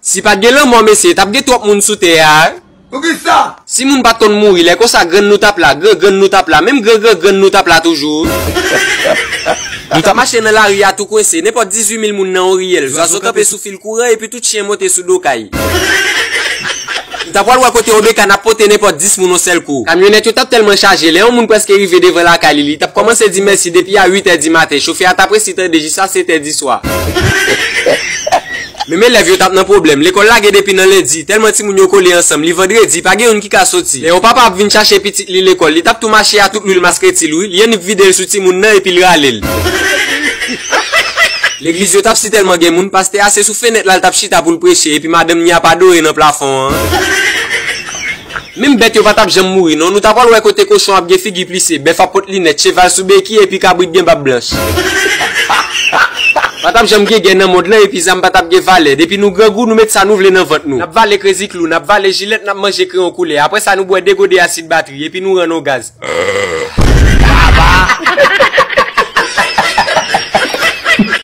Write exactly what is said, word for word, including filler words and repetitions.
Si pa t gen lanmò, mesye, t ap gen twòp moun sou tè a. Poukisa? Si moun pa t konn mouri, lè konsa grann nou t ap la, gran grann nou t ap la, menm gran gran grann nou t ap la toujou. Nou t ap mache nan lari a tou kwense, nenpòt dizuit mil moun nan yon riyèl. Zwazo kanpe sou fil kouran epi tout chen monte sou do kay. Nou ta pral wè kote O B K n ap pote nenpòt dis moun yon sèl kou. Kamyonèt yo t ap tèlman chaje, lè yon moun prèske rive devan lakay li, li t ap kòmanse di mèsi depi a uit è di maten. Chofè a t ap resi tande jis a sèt è di swa. Menm elèv yo t ap nan pwoblèm. Lekòl lage depi nan lendi. Tèlman timoun yo kole ansanm, li vandredi, pa gen youn ki ka soti. Lè yon papa ap vin chache pitit li lekòl, li t ap tou mache a tout lwil maskreti l, wi. Li annik vide l sou timoun nan epi l rale l. Legliz yo t ap si tèlman gen moun, pastè a se sou fenèt la l t ap chita pou l preche, epi madanm ni ap adore nan plafon an. Menm bèt yo pa t ap janm mouri, non. Nou ta pral wè kote kochon ap gen figi plise, bèf ap pot linèt, cheval sou beki, epi kabrit gen bab blanch. Pa t ap janm gen gè nan mond lan, epi zam pa t ap gen valè. Depi nou grangou, nou met sa nou vle nan vant nou. N ap vale krezi klou, n ap vale jilèt, n ap manje kreyon koulè. Apre sa, nou bwè de gode asid batri, epi nou rann on gaz.